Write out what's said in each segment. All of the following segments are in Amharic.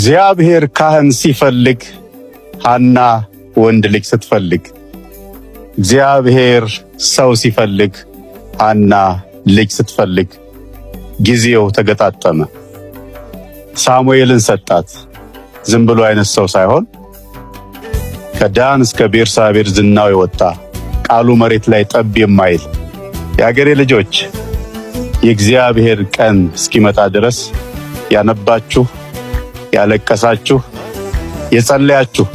እግዚአብሔር ካህን ሲፈልግ ሐና ወንድ ልጅ ስትፈልግ፣ እግዚአብሔር ሰው ሲፈልግ ሐና ልጅ ስትፈልግ ጊዜው ተገጣጠመ። ሳሙኤልን ሰጣት። ዝም ብሎ አይነት ሰው ሳይሆን ከዳን እስከ ቤርሳቤህ ዝናው የወጣ፣ ቃሉ መሬት ላይ ጠብ የማይል። የአገሬ ልጆች፣ የእግዚአብሔር ቀን እስኪመጣ ድረስ ያነባችሁ፣ ያለቀሳችሁ፣ የጸለያችሁ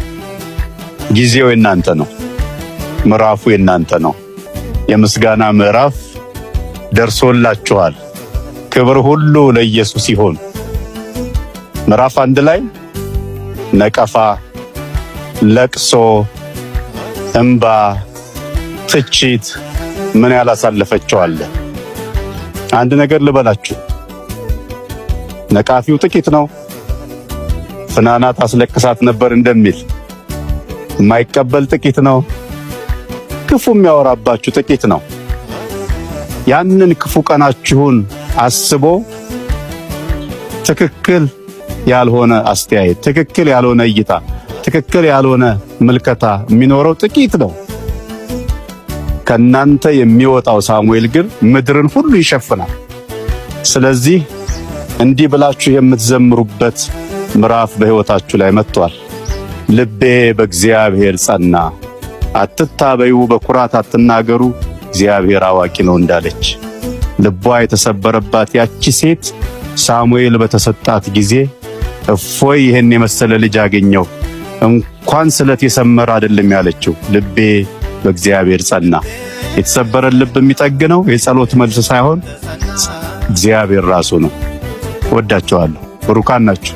ጊዜው የናንተ ነው። ምዕራፉ የናንተ ነው። የምስጋና ምዕራፍ ደርሶላችኋል። ክብር ሁሉ ለኢየሱስ ይሁን። ምዕራፍ 1 ላይ ነቀፋ፣ ለቅሶ፣ እንባ፣ ትችት ምን ያላሳለፈችው አለ? አንድ ነገር ልበላችሁ፣ ነቃፊው ጥቂት ነው። ፍናና ታስለቅሳት ነበር እንደሚል የማይቀበል ጥቂት ነው። ክፉ የሚያወራባችሁ ጥቂት ነው። ያንን ክፉ ቀናችሁን አስቦ ትክክል ያልሆነ አስተያየት፣ ትክክል ያልሆነ እይታ፣ ትክክል ያልሆነ ምልከታ የሚኖረው ጥቂት ነው። ከናንተ የሚወጣው ሳሙኤል ግን ምድርን ሁሉ ይሸፍናል። ስለዚህ እንዲህ ብላችሁ የምትዘምሩበት ምዕራፍ በሕይወታችሁ ላይ መጥቷል። ልቤ በእግዚአብሔር ጸና፣ አትታበዩ፣ በኩራት አትናገሩ፣ እግዚአብሔር አዋቂ ነው እንዳለች ልቧ የተሰበረባት ያቺ ሴት ሳሙኤል በተሰጣት ጊዜ እፎይ ይህን የመሰለ ልጅ አገኘው፣ እንኳን ስለት የሰመረ አይደለም ያለችው፣ ልቤ በእግዚአብሔር ጸና። የተሰበረ ልብ የሚጠግነው የጸሎት መልስ ሳይሆን እግዚአብሔር ራሱ ነው። ወዳቸዋለሁ። ብሩካን ናችሁ።